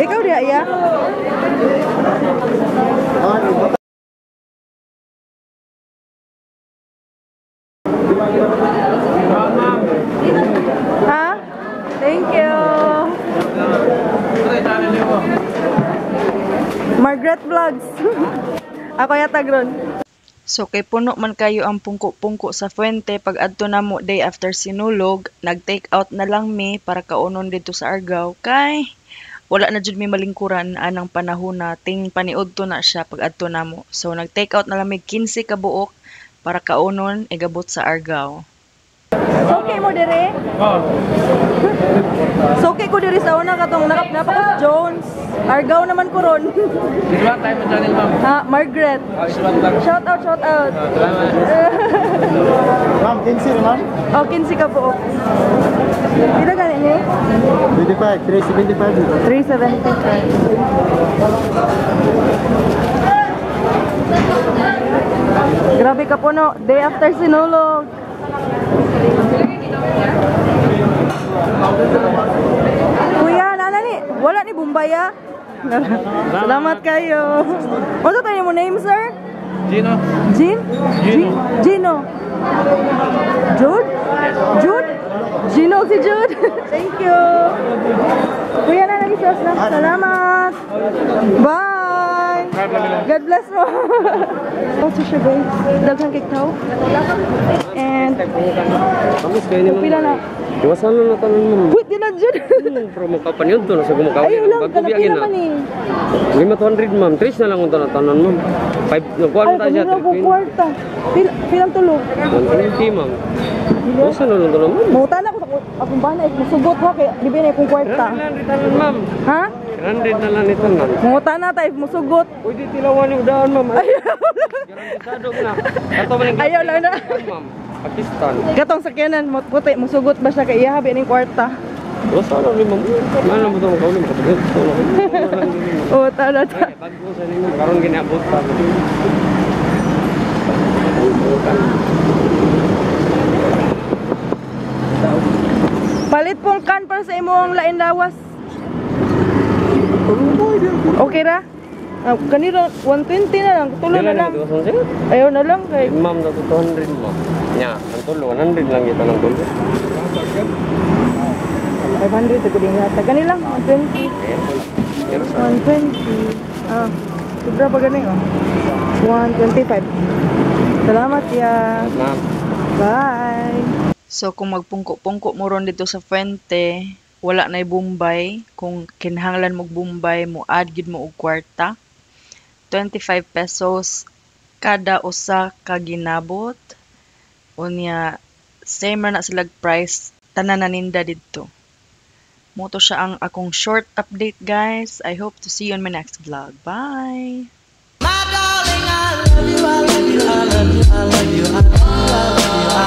Ikaw diya, ya? Ha? Thank you. Margaret Vlogs. Ako yata gron. So kay puno man kayo ang pungko-pungko sa Fuente pag adto namo day after Sinulog, nag-take out na lang mi para kaunon didto sa Argao kay wala na jud mi malingkuran anang panahona, ting paniudto na siya pag adto namo. So nag-take out na lang mi 15 ka buok para kaunon igabot sa Argao. Suki mo dire? Oh. Suki ko dire sa una katong napa ko sa Jones. Argao naman ko ron. Iswan tayo mo channel, ma'am. Ha, Margaret. Oh, iswan lang. Shout out, shout out. Oh, salamat. Ma'am, 15 ma'am. Oh, 15 ka buok. Pila gani ni? 25, 375. 375. Grabe ka puno. Day after Sinulog. Kuya, nana ni, wala ni Bombay ah. Salamat kayo. Unsa tayo mo name, sir? Gino. Jean? Gino. Gino. Jude? Jude? Gino si Jude. Thank you. Kuya, nana ni sus na. Salamat. Bye. God bless mo. Also siya guys. Daghang kay tao. And pila na. Iwasan na na tanan mo. Wait, di na Jude. Pero mukha pa niyo doon sa gumakaw. Ayaw lang, Bago kanang biyagin pila na. man eh. 500 ma'am, tres na lang unta na tanan ma'am. 5 nagkuan Ay, ta siya. kanina ko kwarta. Pila, pilang tulog? 120 ma'am. Iwasan na lang tanan ma'am. Mangutan ako sa akong bana, eh, musugot ha, kay di ba na akong kwarta. 300 tanan ma'am. Ha? 300 na lang ni tanan. Mangutan na tayo, musugot. Pwede tilawan yung daan ma'am. Garantisado na. Ato man yung Ayaw lang na. Ma'am. Pakistan. Katong sakyanan, puti, musugot ba siya kay iya habi ning kwarta? Iwasan na ni ma'am. Mana mo to makauli makapagod. Oo, tala ta. Bago sa ninyo karon ginaabot pa. Palit pong kan para sa imong lain lawas. Okay ra? Ah, kanira 120 na lang, tulo na lang. Ayaw na lang kay. Ma'am, na 200 mo. Nya, ang tulo 100 lang kita ng tulo. 500 ko din yata. Gani lang, 120. 120. Ah, sobra pa gani oh. 125. Salamat ya. Ma'am. Bye. So kung magpungko-pungko mo ron dito sa Fuente, wala na'y Bombay. Kung kinahanglan mo Bombay, mo add gid mo og kwarta. 25 pesos kada usa ka ginabot. Unya same ra na silag price tanan na ninda didto. Mo to siya ang akong short update guys. I hope to see you on my next vlog. Bye. My darling, I love you, I love you, I love you, I love you, I love you, I love you.